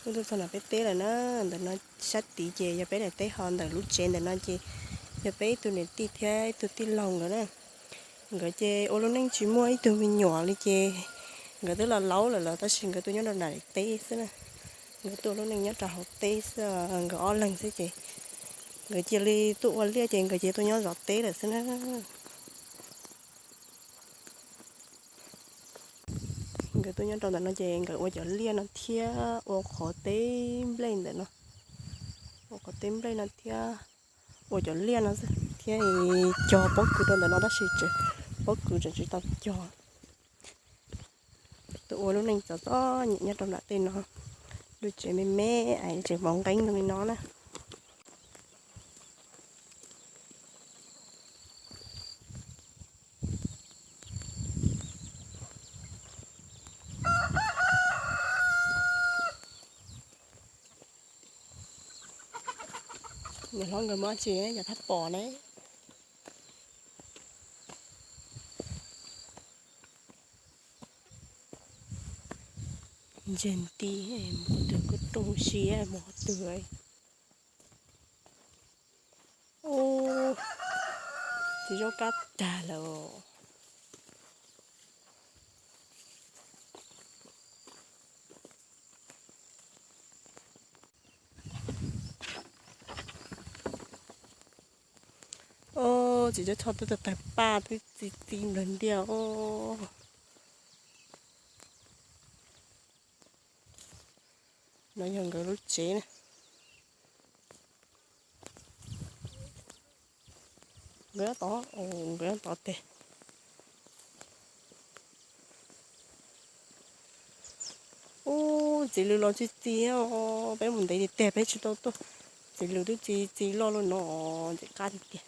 Kuj tuaj txog nram peb teb lawm na. Ntawm no sab tid ces yog peb daim teb, ho ntawm lub tsev ntawm no ces yog peb ib tug niam tij thiab ib tug tij laug nkawd na. Nkawd ces ua lub neej tsis muaj ib tug me nyuam li ces nkawd twb los laub lawm los tab sis nkawd tuaj nyob rau nram teb xwb na. Nkawd tuaj ua lub neej nyob rau hauv teb xwb, nkawd ob leeg xwb ces nkawd cia li tuaj ua liaj ces nkawd cia li tuaj nyob zov teb lawm xwb na. Nkawd tuaj nyob rau ntawm no ces nkawd ua cov liaj no thiab ua qhov teb nplej ntawm no, ua qhov teb nplej no thiab ua cov liaj no xwb thiab cog pob kws rau ntawm no tab sis tseem, pob kws tseem tsis tau cog. Tuaj ua lub neej txom txom nyem nyob rau nram tej no, lub tsev me me es tseem mos nqeeb li no na. Niam hlob nkawd muab tsis yog thab pom ne. Ntseeg ti mus qhov twg kuj rooj siab mus qhov twg. Ub, txiv zaub kab tag lawm. Ub, txiv zaub txho twb tawg tawg paj twb txi txiv nplawg ntiag os. No yog nkawd lub tsev na. Nkawd nyob tod, nkawd nyob tod tes. Ub, txiv lws los txi txiv os, peb mus ntev tiag tiag peb tsis tau tuaj. Txiv lws twb txi txiv loj loj no, ntxim qab tiag tiag.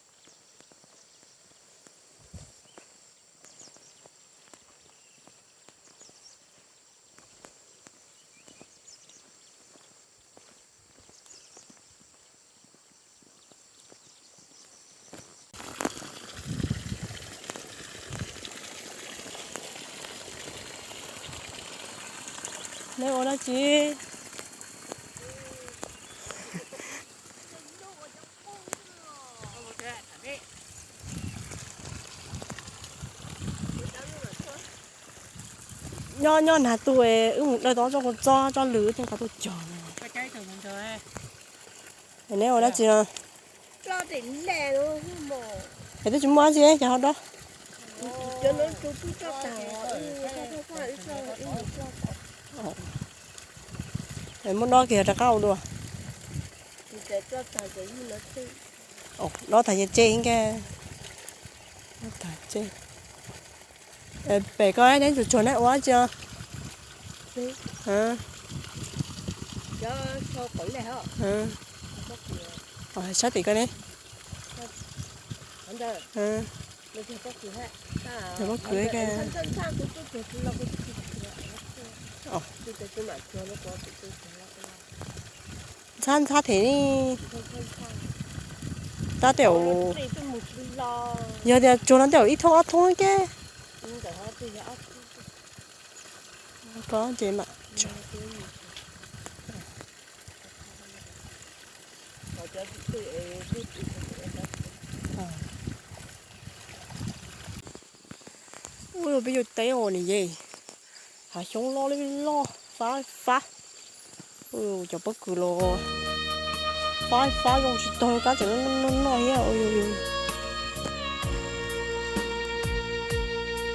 Neb ua dab tsi? Nyob nyob nag tu wb mus dawj tau tsob kua txob tsob lws wb thiaj tau tuaj cog. Neb ua dab tsi no? Es twb tsis muaj dab tsi ces ho dob. Muab dob kiag rov qab ua dua. Dob tag ces tseg ib nkag. Dob tag tseg. Pem koj neb tsuag tsuag neb ua dab tsi os? Sab tim koj ne. Pob kws. Ntxhab ntxhab them ne. Tab tej zaum yog tias tsuag no tej zaum ib thoob ob thoob ke. Ko ces mam tsuag. Ub, peb yuav teb os niam yej. Hav xyoob loj li loj fab fab. Cov pob kws los fab fab zoo tsis tau kab tseem noj noj thiab.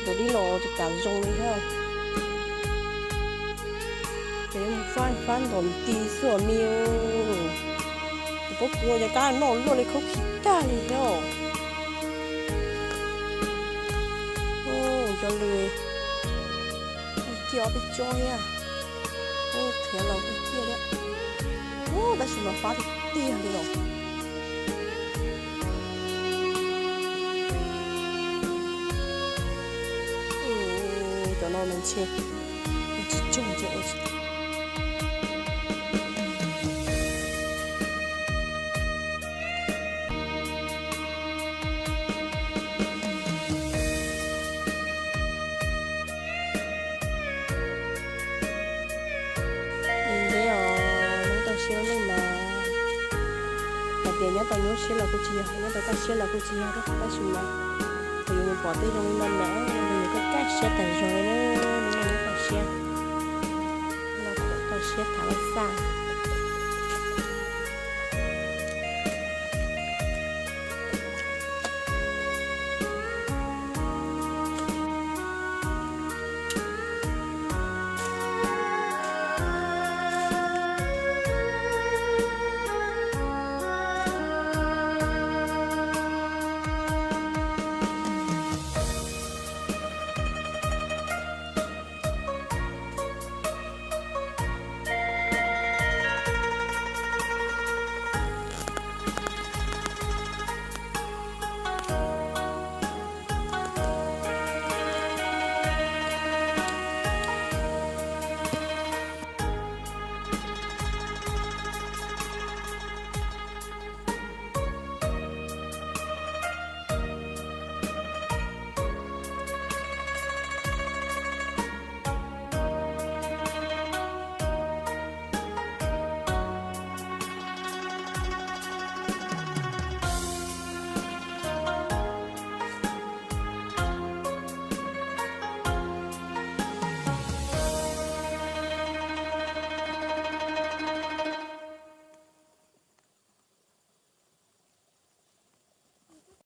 Cov dib los tsis kam zoo li thiab. Ces yuav mus fab fab ntom ti xwb os me. Cov pob kws cov kab noj luaj li khaub khib tag li thiab. Cov lws kuj ciaj ob peb tsob thiab. Qhiav los kuj ciaj thiab. Tab sis mas fab tiag tiag li os. Cov no mas ntshe tsis tsuag ntshe ua tsis tau. Ntawd os, Nyob tau nyuaj siab los kuj tsis yog, nyob tau kaj siab los kuj tsis yog, tab sis mas kuv yuav mus pom tej zoo li no mas nws yuav kaj siab tas zog li na, nws yuav kaj siab. Los kuj tau siab tham laj xaj.